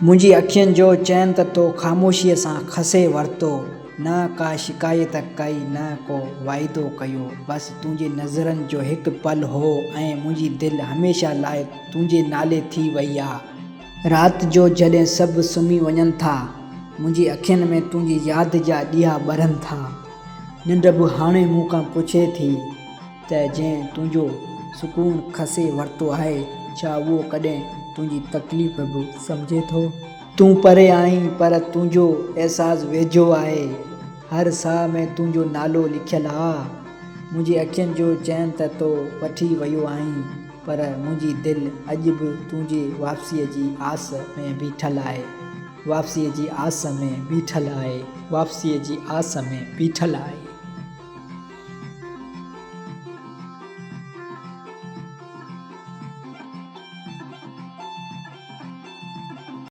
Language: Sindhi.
منهنجي اکين جو چين ته تو خاموشيء سان کسي ورتو، نه ڪا شڪايت ڪئي نه ڪو واعدو ڪيو، بس تنهنجي نظرن جو هڪ پل هو ۽ منهنجي دل هميشه لاء تنهنجي نالي ٿي وئي آ. رات جو جڏهن سڀ سمهي وڃن ٿا، منهنجي اکين ۾ تنهنجي ياد جا ڏيئا ٻرن ٿا. ننڊ به هاڻي مون کان پڇي ٿي ته جنهن تنهنجو سڪون کسي ورتو آهي، ڇا اهو ڪڏهن تنهنجي تڪليف به سمجهي ٿو؟ تون پري آهين، پر تنهنجو احساس ويجهو آهي. هر ساهه ۾ تنهنجو نالو لکيل آ. منهنجي اکين جو چين ته تو وٺي ويو آهين، پر منهنجي دل اڄ به تنهنجي واپسيء جي آس ۾ بيٺل آهي. واپسيء جي آس ۾ بيٺل آهي. واپسيء جي آس ۾ بيٺل آهي.